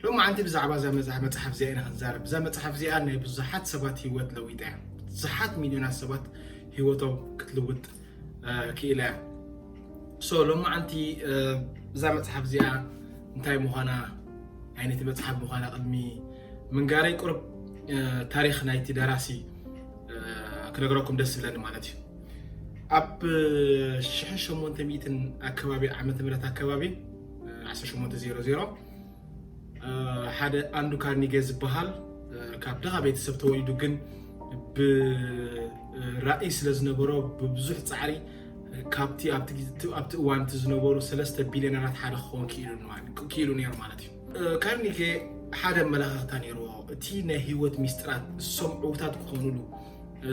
ሎማዓንቲ ብዛዕባ እዛ መጽሓ- መጽሓፍ እዚኣ ኢና ክንዛረብ። እዛ መጽሓፍ እዚኣ ናይ ብዙሓት ሰባት ህይወት ለዊጣ እያ። ብዙሓት ሚልዮናት ሰባት ህይወቶም ክትልውጥ እ፣ ክኢላ እያ። ሶ ሎማዓንቲ እ፣ እዛ መጽሓፍ እዚኣ እንታይ ምዃና፣ ዓይነቲ መጽሓፍ ምዃና ቅድሚ ምንጋረይ ቁርብ እ፣ ታሪኽ ናይቲ ደራሲ እ፣ ክነግረኩም ደስ ዝብለኒ ማለት እዩ። ኣብ ሽሕን ሸሞንተ ሚእትን ኣከባቢ ዓመተ ምህረት ኣከባቢ እ፣ ዓሰርተ ሸሞንተ ዜሮ ዜሮ ሓደ ኣንዱ ካርኒጌ ዝበሃል ካብ ድኻ ቤተሰብ ተወሊዱ ግን ብራእይ ስለ ዝነበሮ ብብዙሕ ጻዕሪ ካብቲ ኣብቲ ግዜ- ኣብቲ እዋን እቲ ዝነበሩ ሰለስተ ቢልዮነራት ሓደ ክኸውን ክኢሉ ነይሩ ማለት እዩ። ካርኒጌ ሓደ ኣመለኻኽታ ነይርዎ። እቲ ናይ ህይወት ሚስጥራት እሶም ዕውታት ክኾኑሉ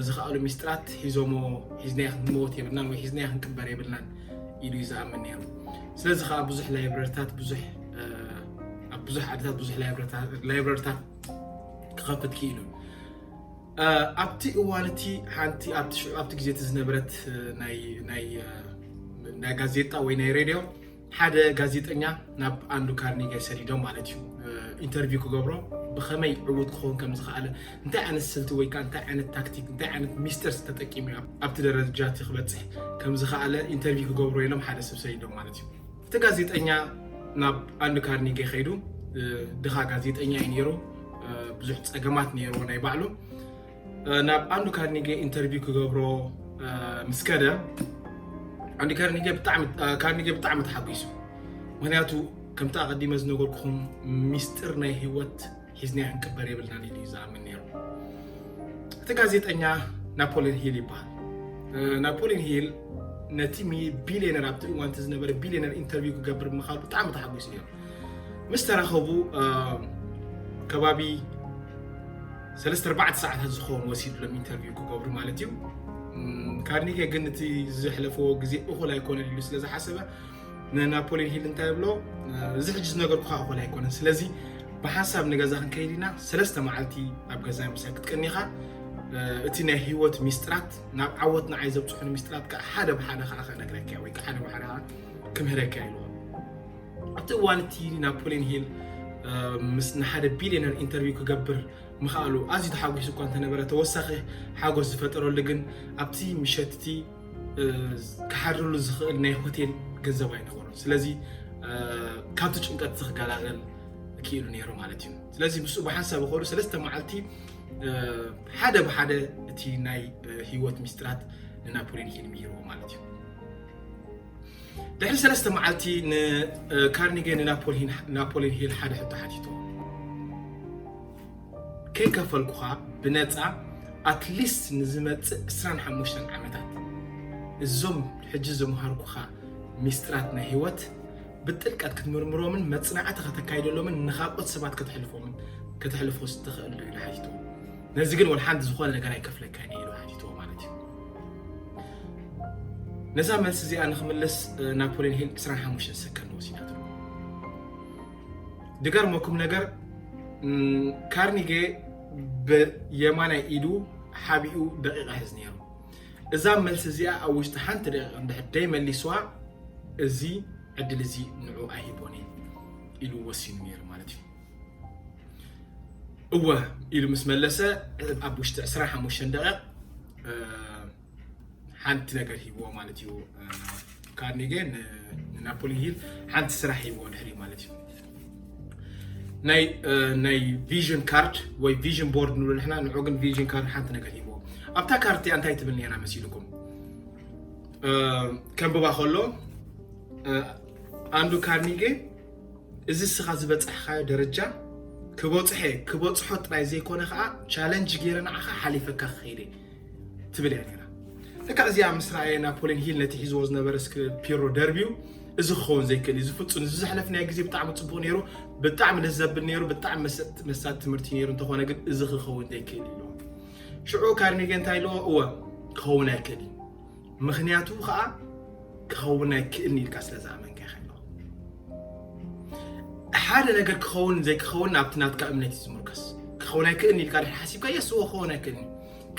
ዝኸኣሉ ሚስጥራት ሒዞሞ ሒዝናዮ ክንመወት የብልናን ወይ ሒዝናዮ ክንቅበር የብልናን ኢሉ እዩ ዝኣምን ነይሩ። ስለዚ ከዓ ብዙሕ ላይብረሪታት ብዙሕ ኣብ ብዙሕ ዓድታት ብዙሕ ላይብረሪታት ክኸፍት ክኢሉ። ኣብቲ እዋን እቲ ሓንቲ ኣብቲ ሽዑ ኣብቲ ግዜ እቲ ዝነበረት ናይ ጋዜጣ ወይ ናይ ሬድዮ ሓደ ጋዜጠኛ ናብ ኣንዱ ካርኒጌ ሰዲዶም ማለት እዩ። ኢንተርቪው ክገብሮ ብኸመይ ዕዉት ክኸውን ከም ዝኸኣለ፣ እንታይ ዓይነት ስልቲ ወይ ከዓ እንታይ ዓይነት ታክቲክ፣ እንታይ ዓይነት ሚስተርስ ተጠቂሙ ኣብቲ ደረጃ እቲ ክበፅሕ ከም ዝኸኣለ ኢንተርቪው ክገብሮ ኢሎም ሓደ ሰብ ሰዲዶም ማለት እዩ። እቲ ጋዜጠኛ ናብ ኣንዱ ካርኒጌ ከይዱ ድኻ ጋዜጠኛ እዩ ነይሩ። ብዙሕ ፀገማት ነይርዎ ናይ ባዕሉ። ናብ ኣንዱ ካርኒጌ ኢንተርቪው ክገብሮ ምስ ከደ ኣንዱ ካርኒጌ ብጣዕሚ ካርኒጌ ብጣዕሚ ተሓጒሱ። ምክንያቱ ከምቲ ኣቐዲመ ዝነገርኩኹም ሚስጥር ናይ ህይወት ሒዝና ክንቅበር የብልናን ኢሉ እዩ ዝኣምን ነይሩ። እቲ ጋዜጠኛ ናፖሊዮን ሂል ይበሃል። ናፖሊዮን ሂል ነቲ ቢልዮነር ኣብቲ እዋን እቲ ዝነበረ ቢልዮነር ኢንተርቪው ክገብር ምኻሉ ብጣዕሚ ተሓጒሱ ነይሩ። ምስ ተራኸቡ ከባቢ ሰለስተ ኣርባዕተ ሰዓታት ዝኸውን ወሲድሎም ኢንተርቪው ክገብሩ ማለት እዩ። ካርኒጌ ግን እቲ ዘሕለፈዎ ግዜ እኹል ኣይኮነን ኢሉ ስለ ዝሓሰበ ንናፖሊዮን ሂል እንታይ ብሎ፣ እዚ ሕጂ ዝነገርኩኻ እኹል ኣይኮነን፣ ስለዚ ብሓንሳብ ንገዛ ክንከይድ ኢና፣ ሰለስተ መዓልቲ ኣብ ገዛ ምሳይ ክትቀኒኻ፣ እቲ ናይ ህይወት ሚስጥራት ናብ ዓወት ንዓይ ዘብፅሑኒ ሚስጥራት ከዓ ሓደ ብሓደ ከዓ ከነግረካ ወይ ከዓ ሓደ ብሓደ ከዓ ክምህረካ ኢልዎ። ኣብቲ እዋን እቲ ናፖሊዮን ሂል ምስ ንሓደ ቢልዮነር ኢንተርቪው ክገብር ምኽኣሉ ኣዝዩ ተሓጒሱ እኳ እንተነበረ፣ ተወሳኺ ሓጎስ ዝፈጠረሉ ግን ኣብቲ ምሸት እቲ ክሓድረሉ ዝኽእል ናይ ሆቴል ገንዘብ ኣይነበሮን። ስለዚ ካብቲ ጭንቀት ክገላገል ክኢሉ ነይሩ ማለት እዩ። ስለዚ ምስኡ ብሓንሳብ ይኸዱ ሰለስተ መዓልቲ ሓደ ብሓደ እቲ ናይ ህይወት ሚስጥራት ንናፖሊዮን ሂል ምሂርዎ ማለት እዩ። ድሕሪ ሰለስተ መዓልቲ ንካርኒጌ ንናፖሊዮን ሂል ሓደ ሕቶ ሓቲትዎ። ከይከፈልኩኻ ብነፃ ኣትሊስት ንዝመፅእ ዕስራን ሓሙሽተን ዓመታት እዞም ሕጂ ዝምሃርኩኻ ሚስጥራት ናይ ህይወት ብጥልቀት ክትምርምሮምን መፅናዕቲ ከተካይደሎምን ንኻልኦት ሰባት ከተሕልፎምን ከተሕልፎ ትኽእል ዶ ኢሉ ሓቲትዎ። ነዚ ግን ወላ ሓንቲ ዝኾነ ነገር ኣይከፍለካን ኢሉ ሓቲትዎ ማለት እዩ። ነዛ መልሲ እዚኣ ንክምልስ ናፖሊዮን ሂል ዕስራን ሓሙሽተን ሰከንድ ወሲዳትሉ። ድገርመኩም ነገር ካርኒጌ ብየማናይ ኢዱ ሓቢኡ ደቂቕ ይሕዝ ነይሩ። እዛ መልሲ እዚኣ ኣብ ውሽጢ ሓንቲ ደቂቕ እንድሕር ደይመሊስዋ እዚ ዕድል እዚ ንዑ ኣይሂቦን ኢሉ ወሲኑ ነይሩ ማለት እዩ። እወ ኢሉ ምስ መለሰ ኣብ ውሽጢ ዕስራን ሓሙሽተን ደቂቕ ሓንቲ ነገር ሂብዎ ማለት እዩ። ካርኒጌ ንናፖሊዮን ሂል ሓንቲ ስራሕ ሂብዎ ድሕሪ ማለት እዩ። ናይ ቪዥን ካርድ ወይ ቪዥን ቦርድ ንብሎ ንሕና፣ ንዑ ግን ቪዥን ካርድ ሓንቲ ነገር ሂብዎ። ኣብታ ካርድ እንታይ ትብል ነይራ መሲልኩም? ከንብባ ከሎ ኣንዱ ካርኒጌ እዚ እስኻ ዝበፃሕኻዮ ደረጃ ክበፅሐ ክበፅሖ ጥራይ ዘይኮነ ከዓ ቻለንጅ ገይረ ንዓኻ ሓሊፈካ ክኸይደ ትብል እያ ነይራ። ልክዕ እዚኣ ምስ ረኣየ ናፖሊዮን ሂል ነቲ ሒዝዎ ዝነበረ ስክሪፕት ፒሮ ደርብዩ፣ እዚ ክኸውን ዘይክእል እዩ፣ እዚ ፍጹም፣ እዚ ዘሕለፍናዮ ግዜ ብጣዕሚ ጽቡቕ ነይሩ፣ ብጣዕሚ ደስ ዘብል ነይሩ፣ ብጣዕሚ መሳጢ ትምህርቲ ነይሩ፣ እንተኾነ ግን እዚ ክኸውን ዘይክእል እዩ ኢልዎ። ሽዑ ካርኒጌ እንታይ ኢልዎ? እወ ክኸውን ኣይክእል እዩ፣ ምኽንያቱ ከዓ ክኸውን ኣይክእልን ኢልካ ስለ ዝኣመንካ ኢኻ ኢልዎ። ሓደ ነገር ክኸውን ዘይክኸውን ኣብቲ ናትካ እምነት እዩ ዝምርኮስ። ክኸውን ኣይክእልን ኢልካ ድሕሪ ሓሲብካ የስ እወ ክኸውን ኣይክእልን እዩ።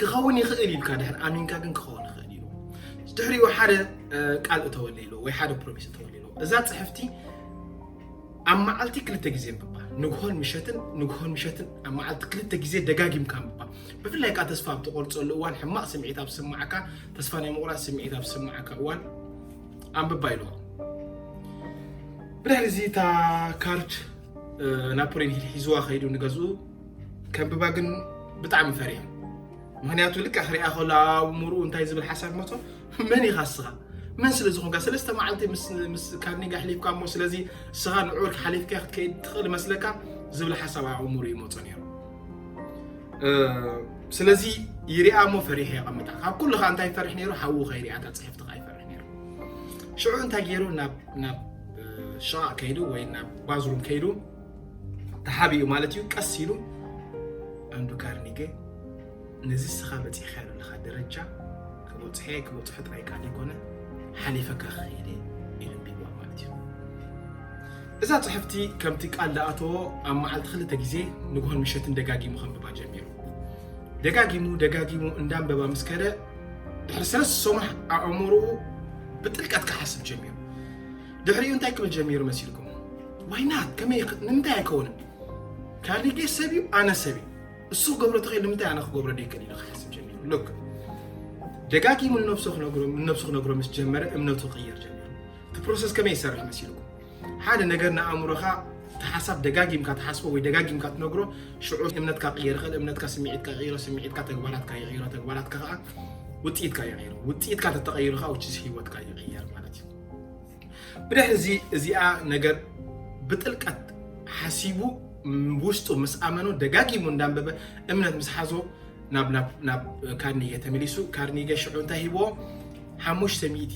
ክኸውን ይኽእል ኢልካ ድሕሪ ኣሚንካ ግን ክኸውን ይኽእል ኢሉ ድሕሪኡ ሓደ ቃል እተወለ ኢሉ ወይ ሓደ ፕሮሚስ እተወለ ኢሉ እዛ ፅሕፍቲ ኣብ መዓልቲ ክልተ ግዜ እንብባ። ንግሆን ምሸትን ንግሆን ምሸትን ኣብ መዓልቲ ክልተ ግዜ ደጋጊምካ ምባ። ብፍላይ ከዓ ተስፋ ኣብ ትቆርፀሉ እዋን፣ ሕማቕ ስምዒት ኣብ ዝስማዓካ፣ ተስፋ ናይ ምቑራፅ ስምዒት ኣብ ዝስማዓካ እዋን ኣንብባ ኢልዎ። ብድሕሪ እዚ እታ ካርድ ናፖሊዮን ሂል ሒዝዋ ከይዱ ንገዝኡ ከንብባ ግን ብጣዕሚ ፈሪሑ። ምክንያቱ ልክዕ ክሪኣ ከሎ ኣብ ኣእምርኡ እንታይ ዝብል ሓሳብ መጾ? መን ኢኻ እስኻ? መን ስለ ዝኾንካ? ሰለስተ መዓልቲ ምስ ካርኒጋ ኣሕሊፍካ እሞ ስለዚ እስኻ ንዑር ሓሊፍካ ክትከይድ ትኽእል መስለካ? ዝብል ሓሳብ ኣብ ኣእምርኡ ይመጾ ነይሩ። ስለዚ ይሪኣ እሞ ፈሪሑ የቐምጣ። ካብ ኩሉ ኸዓ እንታይ ይፈርሕ ነይሩ? ሓዉ ከይሪኣ እታ ጽሕፍቲ ኸዓ ይፈርሕ ነይሩ። ሽዑ እንታይ ገይሩ? ናብ ናብ ሽቓቕ ከይዱ ወይ ናብ ባዝሩም ከይዱ ተሓቢኡ ማለት እዩ። ቀስ ኢሉ ኣንዱ ካርኒገ ነዚ እስኻ በፂሕካዮ ዘለኻ ደረጃ ክበፅሐ ክበፅሖ ጥራይ ቃል ይኮነ ሓሊፈካ ክኸይደ ኢሉ ኣንቢብዋ ማለት እዩ። እዛ ፅሕፍቲ ከምቲ ቃል ዝኣተዎ ኣብ መዓልቲ ክልተ ግዜ ንግሆን ምሸትን ደጋጊሙ ከንብባ ጀሚሩ። ደጋጊሙ ደጋጊሙ እንዳንበባ ምስ ከደ ድሕሪ ሰለስተ ሰሙን ኣእምሮኡ ብጥልቀት ክሓስብ ጀሚሩ። ድሕሪኡ እንታይ ክብል ጀሚሩ መሲልኩም? ዋይናት ከመይ ይኽ- ንምንታይ ኣይከውንን? ካርኒጌ ሰብ እዩ፣ ኣነ ሰብ እዩ። እሱ ክገብሮ ተኽእል ንምንታይ ኣነ ክገብሮ ደይክእል ኢሉ ክሓስብ ጀሚሩ። ሉክ ደጋጊሙ ንነብሱ ክነግሮ ንነብሱ ክነግሮ ምስ ጀመረ እምነቱ ክቕየር ጀሚሩ። እቲ ፕሮሰስ ከመይ ይሰርሕ መሲልኩም? ሓደ ነገር ንኣእምሮኻ እቲ ሓሳብ ደጋጊምካ ትሓስቦ ወይ ደጋጊምካ ትነግሮ ሽዑ እምነትካ ክቕየር ይኽእል። እምነትካ ስምዒትካ ይቕይሮ፣ ስምዒትካ ተግባራትካ ይቕይሮ፣ ተግባራትካ ከዓ ውፅኢትካ ይቕይሮ። ውፅኢትካ ተተቐይሩ ከዓ ውችስ ህይወትካ ይቕየር ማለት እዩ። ብድሕሪ እዚ እዚኣ ነገር ብጥልቀት ሓሲቡ ውሽጡ ምስ ኣመኖ ደጋጊሙ እንዳንበበ እምነት ምስ ሓዞ ናብ ናብ ናብ ካርኒገ ተመሊሱ። ካርኒገ ሽዑ እንታይ ሂብዎ? ሓሙሽተ ሚእቲ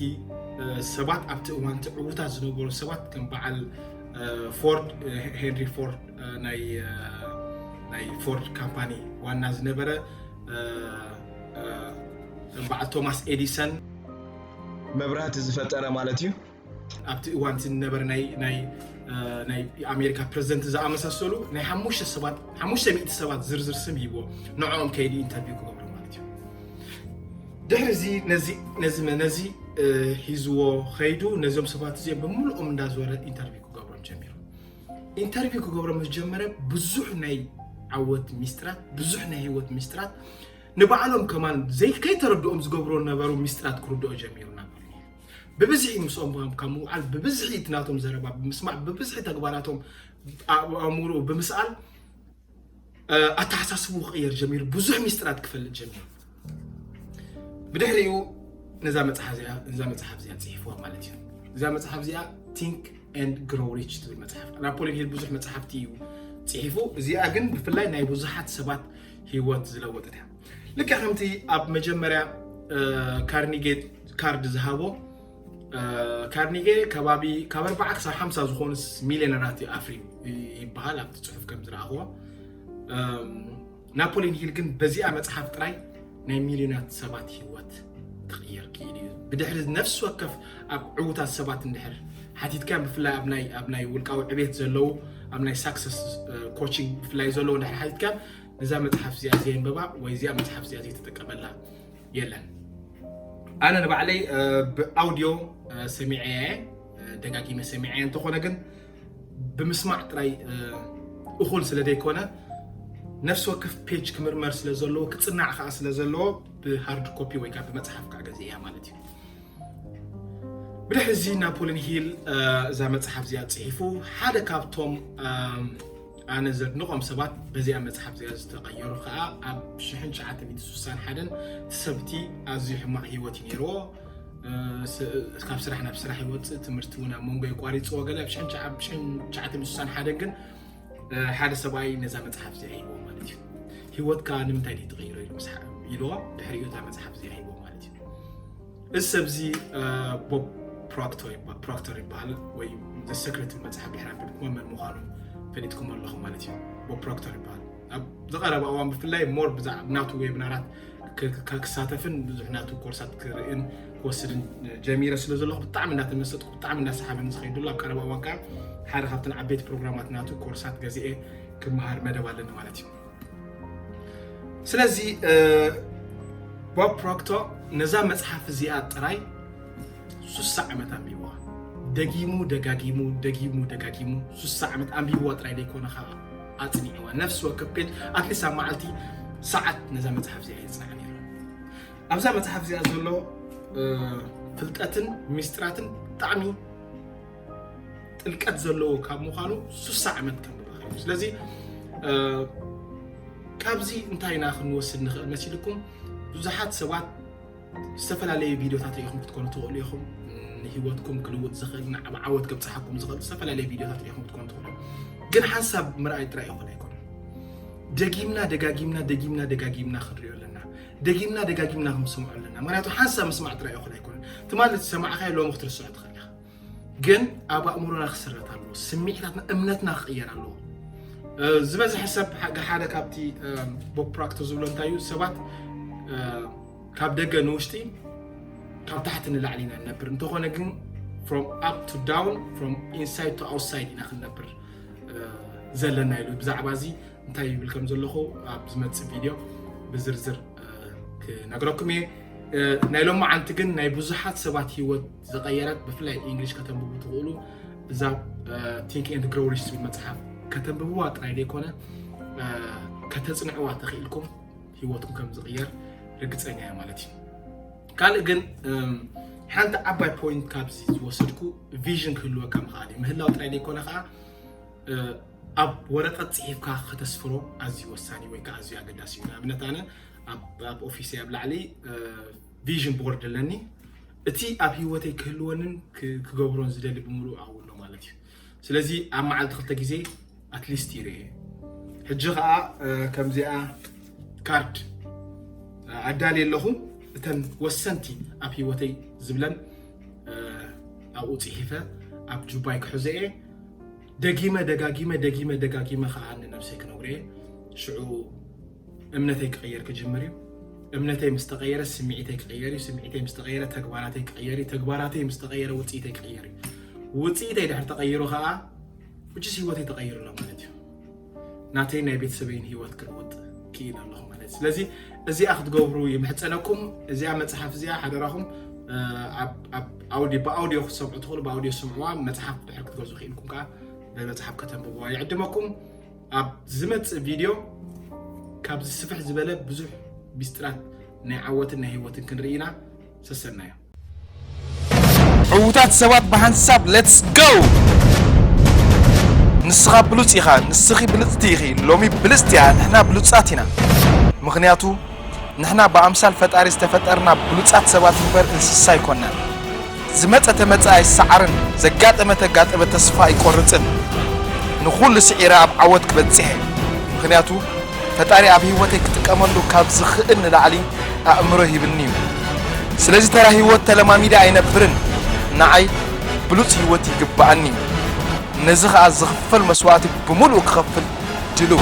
ሰባት ኣብቲ እዋን እቲ ዕዉታት ዝነበሩ ሰባት ከም በዓል ፎርድ፣ ሄንሪ ፎርድ፣ ናይ ናይ ፎርድ ካምፓኒ ዋና ዝነበረ፣ በዓል ቶማስ ኤዲሰን፣ መብራህቲ ዝፈጠረ ማለት እዩ። ኣብቲ እዋን ዝነበረ ናይ ናይ ናይ ኣሜሪካ ፕረዚደንት ዝኣመሳሰሉ ናይ ሓሙሽተ ሰባት ሓሙሽተ ሚእቲ ሰባት ዝርዝር ስም ሂብዎ ንዕኦም ከይዲ ኢንተርቪው ክገብሩ ማለት እዩ። ድሕሪ እዚ ነዚ ነዚ ነዚ ሒዝዎ ከይዱ ነዞም ሰባት እዚኦም ብምልኦም እንዳዞረ ኢንተርቪው ክገብሮም ጀሚሩ። ኢንተርቪው ክገብሮም ምስ ጀመረ ብዙሕ ናይ ዓወት ሚስጥራት፣ ብዙሕ ናይ ህይወት ሚስጥራት፣ ንባዕሎም ከማን ዘይከይተረድኦም ዝገብሮ ነበሩ ሚስጥራት ክርድኦ ጀሚሩ። ናፖሊዮን ብብዝሒ ምስኦም ካብ ምውዓል ብብዝሒ እቲ ናቶም ዘረባ ብምስማዕ ብብዝሒ ተግባራቶም ኣእምሮ ብምስኣል ኣተሓሳስቡ ክቕየር ጀሚሩ። ብዙሕ ሚስጥራት ክፈልጥ ጀሚሩ። ብድሕሪኡ ነዛ መፅሓፍ እዚኣ ነዛ መፅሓፍ እዚኣ ፅሒፍዋ ማለት እዩ። እዛ መፅሓፍ እዚኣ ቲንክ ኤንድ ግሮው ሪች ትብል መፅሓፍ። ናፖሊዮን ሂል ብዙሕ መፅሓፍቲ እዩ ፅሒፉ። እዚኣ ግን ብፍላይ ናይ ብዙሓት ሰባት ህይወት ዝለወጠት እያ። ልክዕ ከምቲ ኣብ መጀመርያ ካርኒጌ ካርድ ዝሃቦ ካርኒጌ ከባቢ ካብ ኣርባዓ ክሳብ ሓምሳ ዝኾኑ ሚሊዮነራት ኣፍርዩ ይበሃል ኣብቲ ፅሑፍ ከም ዝረኣኽዎ። ናፖሊዮን ሂል ግን በዚኣ መፅሓፍ ጥራይ ናይ ሚሊዮናት ሰባት ህይወት ክቕየር ክኢሉ እዩ። ብድሕሪ ነፍሲ ወከፍ ኣብ ዕዉታት ሰባት እንድሕር ሓቲትካ ብፍላይ ኣብ ናይ ኣብ ናይ ውልቃዊ ዕቤት ዘለዉ ኣብ ናይ ሳክሰስ ኮቺንግ ብፍላይ ዘለዉ እንድሕር ሓቲትካ ነዛ መፅሓፍ እዚኣ ዘየንበባ ወይ እዚኣ መፅሓፍ እዚኣ ዘይተጠቀመላ የለን። ኣነ ንባዕለይ ብኣውዲዮ ሰሚዐ ደጋጊመ ሰሚዐ እንተኾነ ግን ብምስማዕ ጥራይ እኹል ስለ ዘይኮነ ነፍሲ ወከፍ ፔጅ ክምርመር ስለ ዘለዎ ክፅናዕ ከዓ ስለ ዘለዎ ብሃርድ ኮፒ ወይ ከዓ ብመፅሓፍ ከዓ ገዚእያ ማለት እዩ። ብድሕሪ እዚ ናፖሊዮን ሂል እዛ መፅሓፍ እዚኣ ፅሒፉ ሓደ ካብቶም ኣነ ዘድንቖም ሰባት በዚኣ መፅሓፍ እዚኣ ዝተቐየሩ ከዓ ኣብ ሽሕን ትሽዓተ ሚእቲ ስሳን ሓደን እቲ ሰብቲ ኣዝዩ ሕማቕ ህይወት እዩ ነይርዎ። ካብ ስራሕ ናብ ስራሕ ይወፅእ፣ ትምህርቲ እውን ኣብ መንጎ የቋሪፅዎ። ገለ ኣብ ሽሕን ትሽዓተ ሚእቲ ስሳን ሓደን ግን ሓደ ሰብኣይ ነዛ መፅሓፍ እዚኣ ሂብዎ ማለት እዩ። ህይወትካ ንምንታይ ድዩ ትቕይሮ ኢሉ ምስ ኢልዎ ድሕሪኡ እዛ መፅሓፍ እዚኣ ሂብዎ ማለት እዩ። እዚ ሰብ እዚ ቦብ ፕሮክቶር ይበሃል ወይ ዘ ሰክሬት መፅሓፍ ድሕሪ ኣንቢብኩም መን ምዃኑ ፈሊጥኩም ኣለኹም ማለት እዩ። ቦብ ፕሮክቶር ይበሃል። ኣብ ዝቐረበ እዋን ብፍላይ ሞር ብዛዕባ ናቱ ዌብናራት ክሳተፍን ብዙሕ ናቱ ኮርሳት ክርእን ክወስድን ጀሚረ ስለ ዘለኹ ብጣዕሚ እናተመሰጥኩ ብጣዕሚ እናሰሓበኒ ዝኸይድ ዘሎ ኣብ ቀረባ እዋን ከዓ ሓደ ካብተን ዓበይቲ ፕሮግራማት ናቱ ኮርሳት ገዚኤ ክመሃር መደብ ኣለኒ ማለት እዩ። ስለዚ ቦብ ፕሮክቶ ነዛ መፅሓፍ እዚኣ ጥራይ ሱሳ ዓመት ኣንቢብዋ። ደጊሙ ደጋጊሙ ደጊሙ ደጋጊሙ ሱሳ ዓመት ኣንቢብዋ ጥራይ ዘይኮነ ከዓ ኣፅኒዕዋ። ነፍሲ ወከፍ ፔጅ ኣትሊስት ኣብ መዓልቲ ሰዓት ነዛ መፅሓፍ እዚኣ የፅንዓ ነይሩ። ኣብዛ መፅሓፍ እዚኣ ዘሎ ፍልጠትን ሚስጥራትን ብጣዕሚ ጥልቀት ዘለዎ ካብ ምዃኑ ሱሳ ዓመት ከም ስለዚ ካብዚ እንታይ ኢና ክንወስድ ንኽእል መሲልኩም? ብዙሓት ሰባት ዝተፈላለዩ ቪድዮታት ርኢኹም ክትኮኑ ትኽእሉ ኢኹም። ንህይወትኩም ክልውጥ ዝኽእል ንዓብ ዓወት ከብፅሓኩም ዝኽእል ዝተፈላለዩ ቪድዮታት ርኢኹም ክትኮኑ ትኽእሉ። ግን ሓንሳብ ምርኣይ ጥራይ ይኹን ኣይኮነን። ደጊምና ደጋጊምና ደጊምና ደጋጊምና ክንሪኦ ኣለና። ደጊምና ደጋጊምና ክንስምዖ ኣለና። ምክንያቱ ሓንሳብ ምስማዕ ጥራይ ይኹን ኣይኮነን። ትማሊ ዝሰማዕካዮ ሎሚ ክትርስዖ ትኽእል ኢኻ። ግን ኣብ ኣእምሮና ክስረት ኣለዎ። ስምዒታትና እምነትና ክቕየር ኣለዎ። ዝበዝሐ ሰብ ሓደ ካብቲ ቦብ ፕሮክተር ዝብሎ እንታይ እዩ ሰባት ካብ ደገ ንውሽጢ ካብ ታሕቲ ንላዕሊ ኢና ንነብር። እንተኾነ ግን from up to down, from inside to outside ኢና ክንነብር ዘለና ኢሉ። ብዛዕባ እዚ እንታይ ይብል ከም ዘለኹ ኣብ ዝመፅእ ቪድዮ ብዝርዝር ክነግረኩም እየ። ናይ ሎማዓንቲ ግን ናይ ብዙሓት ሰባት ህይወት ዝቐየረት ብፍላይ እንግሊሽ ከተንብቡ ትኽእሉ እዛ Think and Grow Rich ዝብል መፅሓፍ ከተንብብዋ ጥራይ ዘይኮነ ከተፅንዕዋ ተኽኢልኩም ህይወትኩም ከም ዝቕየር ርግፀኛ እየ ማለት እዩ። ካልእ ግን ሓንቲ ዓባይ ፖይንት ካብዚ ዝወሰድኩ ቪዥን ክህልወካ ምኽኣል እዩ። ምህላው ጥራይ ዘይኮነ ከዓ ኣብ ወረቐት ፅሒፍካ ከተስፍሮ ኣዝዩ ወሳኒ ወይ ከዓ ኣዝዩ ኣገዳሲ እዩ። ንኣብነት ኣነ ኣብ ኦፊሰይ ኣብ ላዕሊ ቪዥን ቦርድ ኣለኒ። እቲ ኣብ ህይወተይ ክህልወንን ክገብሮን ዝደሊ ብምሉእ ኣብኡ ኣሎ ማለት እዩ። ስለዚ ኣብ መዓልቲ ክልተ ግዜ ኣትሊስት ይርኤ። ሕጂ ከዓ ከምዚኣ ካርድ ኣዳልየ ኣለኹ። እተን ወሰንቲ ኣብ ህይወተይ ዝብለን ኣብኡ ፅሒፈ ኣብ ጁባይ ክሕዞ እየ። ደጊመ ደጋጊመ ደጊመ ደጋጊመ ከዓ ንነብሰይ ክነግሮ እየ። ሽዑ እምነተይ ክቕየር ክጅምር እዩ። እምነተይ ምስ ተቐየረ ስምዒተይ ክቕየር እዩ። ስምዒተይ ምስ ተቐየረ ተግባራተይ ክቕየር እዩ። ተግባራተይ ምስ ተቐየረ ውፅኢተይ ክቕየር እዩ። ውፅኢተይ ድሕር ተቐይሩ ከዓ ውጭስ ህይወተይ ተቐይሩ ኣሎ ማለት እዩ። ናተይ ናይ ቤተሰበይን ህይወት ክልውጥ ክኢል ኣለኹ ማለት እዩ። ስለዚ እዚኣ ክትገብሩ ይምሕፀነኩም። እዚኣ መፅሓፍ እዚኣ ሓደራኹም ብኣውዲዮ ክትሰምዑ ትኽእሉ፣ ብኣውዲዮ ስምዕዋ። መፅሓፍ ድሕር ክትገዙ ክኢልኩም ከዓ ብመፅሓፍ ከተንብብዋ ይዕድመኩም። ኣብ ዝመፅእ ቪድዮ ካብዚ ስፍሕ ዝበለ ብዙሕ ሚስጥራት ናይ ዓወትን ናይ ህይወትን ክንርኢ ኢና። ሰሰናዮ። ዕዉታት ሰባት ብሓንሳብ let's go። ንስኻ ብሉጽ ኢኻ፣ ንስኺ ብልጽቲ ኢኺ። ሎሚ ብልጽቲ እያ፣ ንሕና ብሉጻት ኢና። ምኽንያቱ ንሕና ብኣምሳል ፈጣሪ ዝተፈጠርና ብሉጻት ሰባት እምበር እንስሳ ኣይኮናን። ዝመጸ ተመጸ ኣይሰዓርን፣ ዘጋጠመ ተጋጠመ ተስፋ ኣይቆርጽን። ንኹሉ ስዒረ ኣብ ዓወት ክበጽሕ እየ። ምኽንያቱ ፈጣሪ ኣብ ህይወተይ ክጥቀመሉ ካብ ዝኽእል ንላዕሊ ኣእምሮ ሂብኒ እዩ። ስለዚ ተራ ህይወት ተለማሚደ ኣይነብርን። ንዓይ ብሉጽ ህይወት ይግብኣኒ እዩ። ነዚ ኸኣ ዝኽፈል መስዋእቲ ብምሉኡ ክኸፍል ድልው።